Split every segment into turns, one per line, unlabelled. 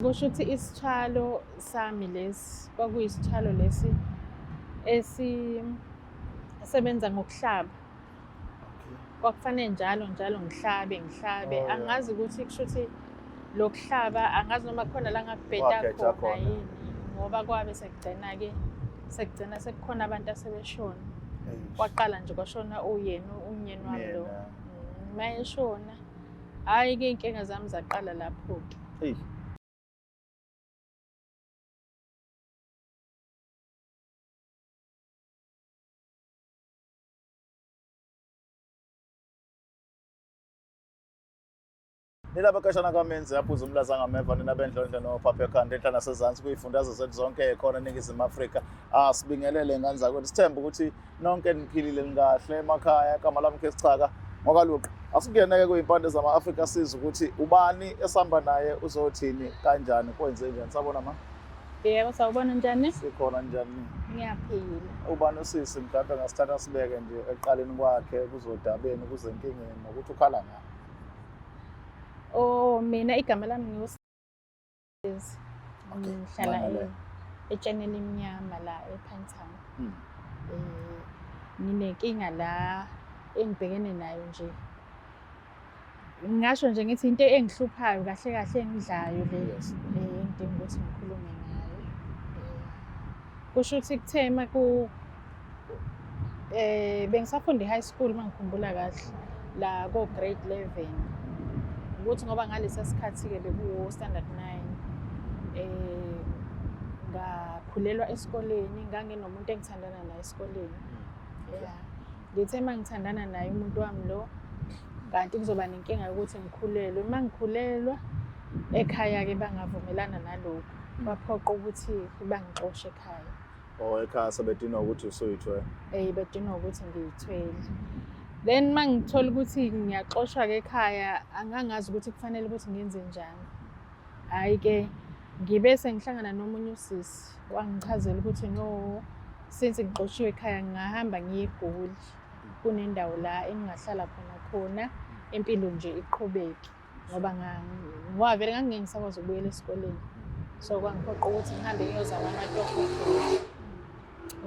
Kusho ukuthi isitshalo sami lesi kwakuyisitshalo lesi esisebenza ngokuhlaba. Kwakufanele njalo njalo ngihlabe ngihlabe.
Oh, yeah.
Angazi ukuthi kusho ukuthi lokuhlaba angazi noma khona la ngakubheda
Wageja
khona
khona.
yini ngoba kwabe sekugcina-ke sekugcina sekukhona abantu asebeshona.
Eish.
Kwaqala nje kwashona uyena umnyeni wami lo.
Myena.
Mayeshona, hhayi-ke iy'nkinga zami zaqala lapho-ke.
Eish. Nilapha kashana kamenzi aphuza umlaza ngameva nina bendlondlo nophapha ekhanda enhla nasezansi kuyifundazwe zethu zonke khona eNingizimu Afrika. Asibingelele ngane zakwethu, sithembe ukuthi nonke niphilile nikahle emakhaya. Igama lami Khesichaka ngokaluqa. Asingene-ke kuyimpande zama-Afrika sizwe ukuthi ubani esihamba naye uzothini kanjani kwenze njani. Sabona ma?
Yebo, sawubona njani?
Sikhona njani?
Ngiyaphila.
Ubani usisi mhlawumbe ngasithatha sibeke nje ekuqaleni kwakhe kuzodabeni kuzenkingeni nokuthi ukhala ngani.
Oh, mina igama lami ngiwuSizi.
Okay,
Ngihlala
Mangale.
etsheni elimnyama la ePinetown. Eh, nginenkinga la engibhekene nayo nje. Ngingasho nje ngithi into engihluphayo kahle kahle engidlayo le engidinga ukuthi ngikhulume ngayo. Kusho ukuthi kuthe uma ku bengisafunda i-high school uma ngikhumbula kahle la ko-grade 11. Ukuthi ngoba ngalesa sikhathi-ke bekuwo-standard 9. Ngakhulelwa esikoleni, nganginomuntu engithandana naye esikoleni. Yeah. Ngithe uma ngithandana naye umuntu wami lo, kanti kuzoba nenkinga yokuthi ngikhulelwe. Uma ngikhulelwa ekhaya-ke bangavumelana nalokhu, baphoqa ukuthi bangixoshe ekhaya.
Oh, ekhaya sebedinwa ukuthi usuyithwele.
Bedinwa ukuthi ngiyithwele. Then uma ngithola ukuthi ngiyaxoshwa-ke ekhaya, angangazi ukuthi kufanele ukuthi ngenze njani. Hhayi-ke ngibe sengihlangana nomunye usisi wangichazela ukuthi no, since ngixoshiwe ekhaya ngingahamba ngiye eGoli. Kunendawo la engingahlala khona khona impilo nje iqhubeke ngoba ngoba vele ngangingeke ngisakwazi ukubuyela esikoleni. So kwangiphoqa ukuthi ngihambe ngiyozama amatoho eGoli.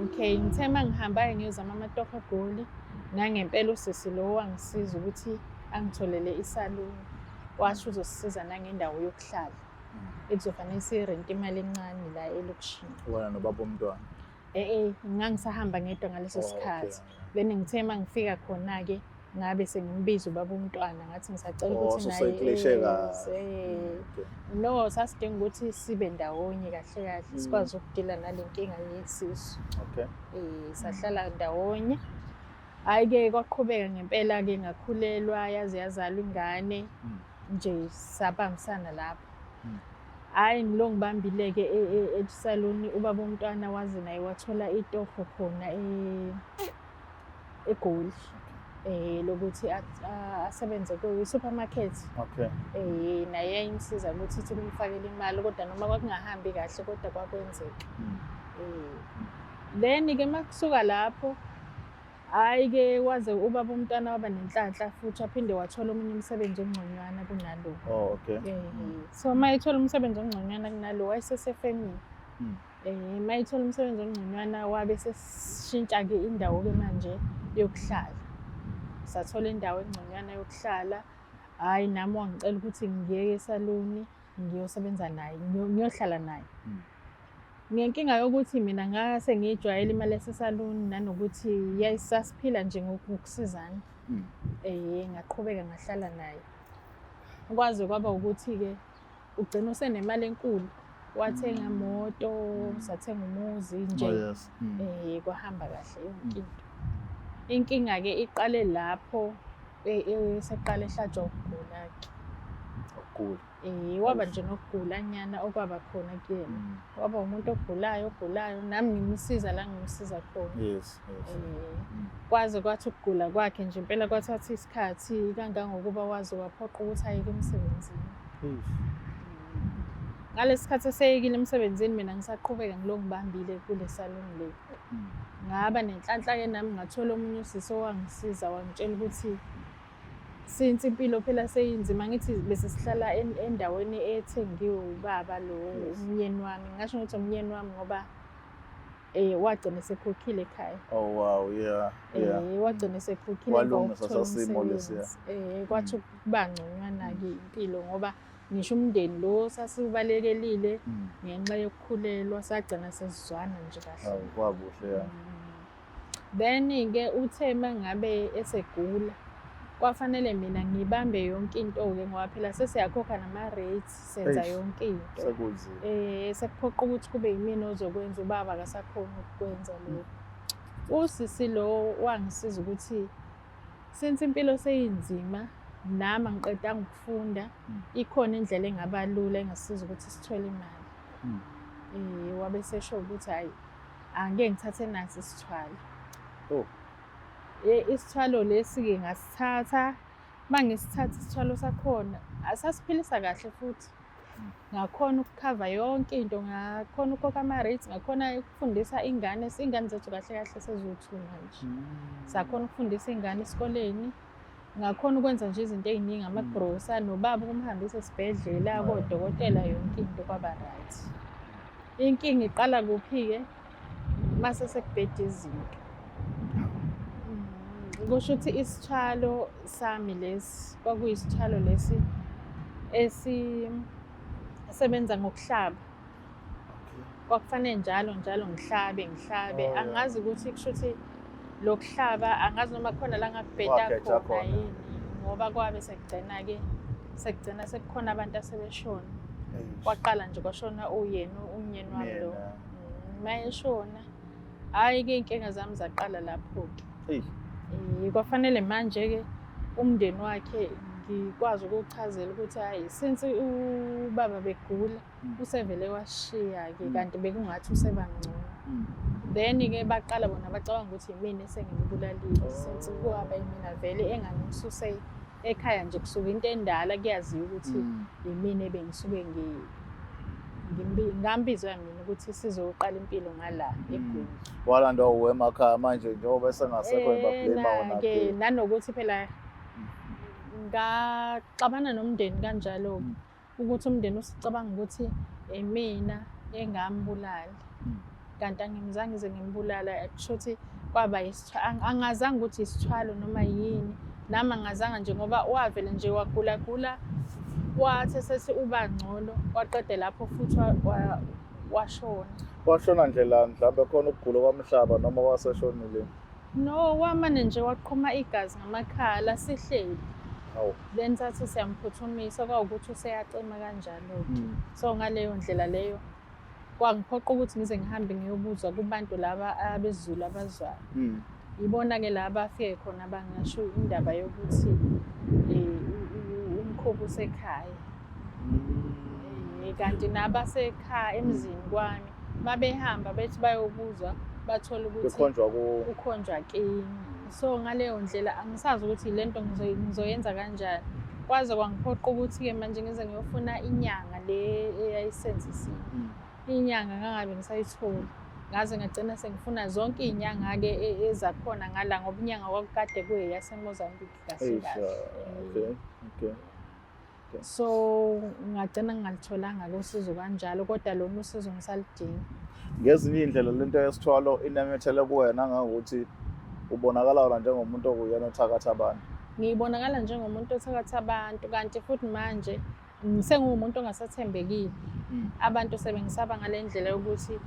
Okay, ngithe uma ngihamba-ke ngiyozama amatoho eGoli, nangempela usisi lo wangisiza ukuthi angitholele isaluni. Washo uzosisiza nangendawo yokuhlala. Ekuzofanele sirente imali encane la elokishini.
Wena nobaba umntwana.
Ngangisahamba ngedwa ngaleso
Oh, okay.
sikhathi. Then ngithe uma ngifika khona-ke ngabe sengimbiza ubaba umntwana ngathi ngisacela
Oh,
ukuthi naye
ususeyiklishe kahle.
eze.
Okay.
No, sasidinga ukuthi sibe ndawonye kahle kahle sikwazi ukudila nale nkinga yesisu.
Okay.
Sahlala ndawonye. Hhayi-ke kwaqhubeka ngempela-ke ngakhulelwa yaze yazalwa ingane nje sabambisana lapho. Hhayi ngilo ngibambile-ke esaluni ubaba umntwana waze naye wathola itoho khona eGoli. Lokuthi asebenze kwi-supermarket.
Okay.
Naye yayimsiza ukuthi ithi kumfakele imali kodwa noma kwakungahambi kahle kodwa kwakwenzeka. Then-ke uma kusuka lapho, hhayi-ke waze ubaba umntwana waba nenhlanhla futhi waphinde wathola omunye umsebenzi ongconywana kunalo.
Oh, okay.
So uma ethola umsebenzi ongconywana kunalo wayesesefemini. Uma ethola umsebenzi ongconywana wabe sesishintsha-ke indawo-ke manje yokuhlala. Sathola indawo engconywana yokuhlala. Hhayi nami wangicela ukuthi ngiyeke esaluni ngiyosebenza naye, ngiyohlala naye. Ngenkinga yokuthi mina ngase ngiyijwayele imali yasesaluni nanokuthi yayisasiphila nje ngokusizana. Ngaqhubeka ngahlala naye. Kwaze kwaba ukuthi-ke ugcina usenemali enkulu. Wathenga moto, sathenga umuzi nje.
Oh, yes.
Kwahamba kahle yonke into. Inkinga-ke iqale lapho seqale ehlatshwa ukugula-ke.
Ukugula.
Waba nje nokugula nyana okwaba khona kuyena. Waba umuntu ogulayo, ogulayo, nami ngimsiza la ngimsiza khona.
Yes, yes.
Kwaze kwathi ukugula kwakhe nje impela kwathatha isikhathi kangangokuba waze waphoqa ukuthi ayeke emsebenzini. Ngalesi sikhathi eseyekile emsebenzini mina ngisaqhubeka ngilokhu ngibambile kule salon le. Ngaba nenhlanhla-ke nami ngathola omunye usisi owangisiza wangitshela ukuthi Since impilo phela seyinzima, ngithi bese sihlala endaweni ethengiwe ubaba lo umyeni wami. Ngingasho ngithi umyeni wami ngoba wagcina esekhokhile ekhaya.
Oh wow, yeah.
Wagcina esekhokhile
Walungisa sasimo lesiya.
Kwathi kuba ngconywana-ke impilo ngoba ngisho umndeni lo sasiwubalekelile ngenxa yokukhulelwa, sagcina sesizwana nje kahle.
Awu, kwakuhle, yeah.
Then-ke uthe uma ngabe esegula, kwafanele mina ngibambe yonke into-ke ngoba phela sesiyakhokha nama-rates, senza yonke into.
Sekunzima.
Sekuphoqa ukuthi kube yimina ozokwenza, ubaba akasakhoni ukukwenza lokho. Usisi lo wangisiza ukuthi since impilo seyinzima, nami angiqedanga ukufunda, ikhona indlela engaba lula engasiza ukuthi sithole imali. Wabe esesho ukuthi hhayi, angeke ngithathe nasi isithwalo.
Oh.
Isithwalo lesi-ke ngasithatha, uma ngisithatha isithwalo sakhona, asasiphilisa kahle futhi. Ngakhona ukukhava yonke into, ngakhona ukukhokha ama-rates, ngakhona ukufundisa ingane, iy'ngane zethu kahle kahle seziwu-two manje. Sakhona ukufundisa iy'ngane esikoleni, ngakhona ukwenza nje izinto ey'ningi, amagrosa, nobaba ukumhambisa esibhedlela, kodokotela, yonke into kwaba right. Inkinga iqala kuphi-ke? Mase sekubheda izinto. Kusho ukuthi isithwalo sami lesi, kwakuyisithwalo lesi esisebenza ngokuhlaba. Kwakufanele njalo njalo ngihlabe ngihlabe. Angazi ukuthi kusho ukuthi lokuhlaba, angazi noma khona la ngakubheda khona yini, ngoba kwabe sekugcina-ke, sekugcina sekukhona abantu asebeshona. Kwaqala nje kwashona uyena umnyeni wami lo. Mayeshona, hhayi-ke iy'nkinga zami zaqala lapho-ke. Kwafanele manje-ke umndeni wakhe ngikwazi ukuwuchazela ukuthi hhayi, since ubaba begula, usevele washiya-ke, kanti bekungathi useba ngcono. Then-ke baqala bona bacabanga ukuthi yimina esengimbulalile, since kwaba yimina vele engangimsuse ekhaya nje, kusuka into endala kuyaziwa ukuthi yimina ebengisuke ngambizwa mina ukuthi sizoqala impilo ngala eGoli.
Walandwa uwe emakhaya manje njengoba esengasekho ebablame wona
ke. Nanokuthi phela ngaxabana nomndeni kanjalo, ukuthi umndeni usicabanga ukuthi imina engambulala. Kanti angimzange ngize ngimbulala, kusho ukuthi kwaba angazange ukuthi isithwalo noma yini. Nami angazange nje ngoba wavele nje wagulagula, wathi sethi uba ngcono, waqeda lapho futhi washona.
Washona ndlelani? Mhlawumbe khona ukugula kwamhlaba noma waseshonile?
No, wamane nje waqhuma igazi ngamakhala sihleli.
Hawu.
Then sathi siyamphuthumisa, kwawukuthi useyacima kanjalo-ke. So ngaleyo ndlela leyo kwangiphoqa ukuthi ngize ngihambe ngiyobuza kubantu laba abesiZulu abazwayo. Ibona-ke la abafike khona bangasho indaba yokuthi umkhuba usekhaya. Kanti nabasekhaya emzini kwami babehamba bethi bayobuzwa, bathola ukuthi ukhonjwa kimi. So ngaleyo ndlela angisazi ukuthi le nto ngizoyenza kanjani. Kwaze kwangiphoqa ukuthi-ke manje ngize ngiyofuna inyanga le eyayisenzisile. Inyanga ngangabe ngisayitholi. Ngaze ngagcina sengifuna zonke iy'nyanga-ke ezakhona ngala, ngoba inyanga kwakukade kuyeyaseMozambique kahle kahle.
Okay.
So ngagcina ngingalitholanga-ke usizo kanjalo, kodwa lona usizo ngisaludinga.
Ngezinye iy'ndlela lento yesithwalo inamethele kuwena ngangokuthi ubonakala wena njengomuntu okuyena othakatha abantu.
Ngibonakala njengomuntu othakatha abantu, kanti futhi manje senguwumuntu ongasathembekile. Abantu sebengisaba ngale ndlela yokuthi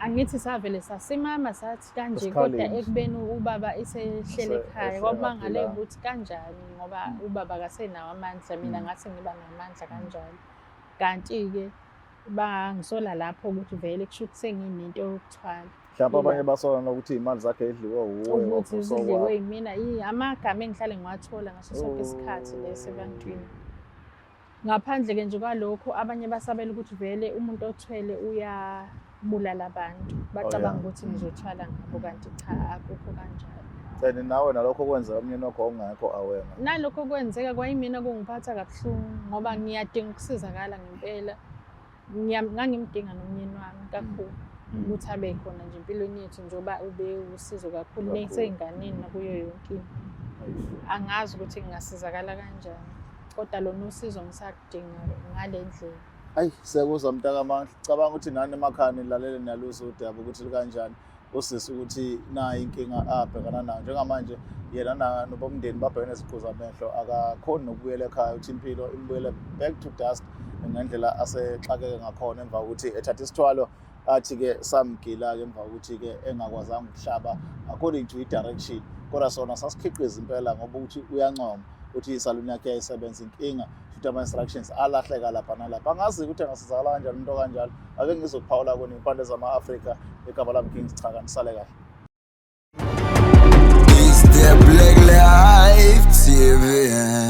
angithi savele sasimama sathi kanje, kodwa ekubeni ubaba esehlele ekhaya kwakumangaleka ukuthi kanjani ngoba ubaba akasenawo amandla, mina ngathi ngiba namandla kanjalo. Kanti-ke bangisola lapho ukuthi vele kusho ukuthi senginento yokuthwala.
Mhlawumbe abanye basola nokuthi iy'mali zakhe idliwe wuwe,
ukuthi zidliwe yimina. Amagama engihlale ngiwathola ngaso sonke isikhathi leso ebantwini. Ngaphandle-ke nje kwalokho, abanye basabela ukuthi vele umuntu othwele uyabulala abantu, bacabanga ukuthi ngizothwala ngabo, kanti cha, akukho kanjalo.
And nawe nalokho kwenzeka umnyeni wakho ongekho aware?
Nalokho kwenzeka kwayimina kungiphatha kabuhlungu ngoba ngiyadinga ukusizakala ngempela. Ngangimdinga nomnyeni wami kakhulu ukuthi abe khona nje empilweni yethu, njengoba ube usizo kakhulu nesey'nganeni nakuyo yonke into. Angazi ukuthi ngingasizakala kanjani, kodwa lona usizo ngisakudinga ngale ndlela.
Ayi, siyakuzwa mntakamandla. Cabanga ukuthi nani emakhaya nilalele, niyaluzwa udaba ukuthi likanjani. Usisi ukuthi nayi inkinga abhekana nayo njengamanje, yena nobomndeni babhekene neziqu zamehlo, akakhoni nokubuyela ekhaya, uthi impilo imbuyele back to dust ngendlela asexakeke ngakhona emva kokuthi ethatha isithwalo athi-ke samgila-ke emva kokuthi-ke engakwazanga ukuhlaba according to i-direction, kodwa sona sasikhiqiza impela ngoba ukuthi uyancoma ukuthi isaluni yakhe yayisebenza. Inkinga futhi ama-instructions alahleka lapha nalapha. Angazi ukuthi angasizakala kanjani umuntu okanjalo. Ake ngizokuphawula kuni impande zama-Afrika. Igama lami Kings Chaka, nisale kahle.
It's the Black Life TV.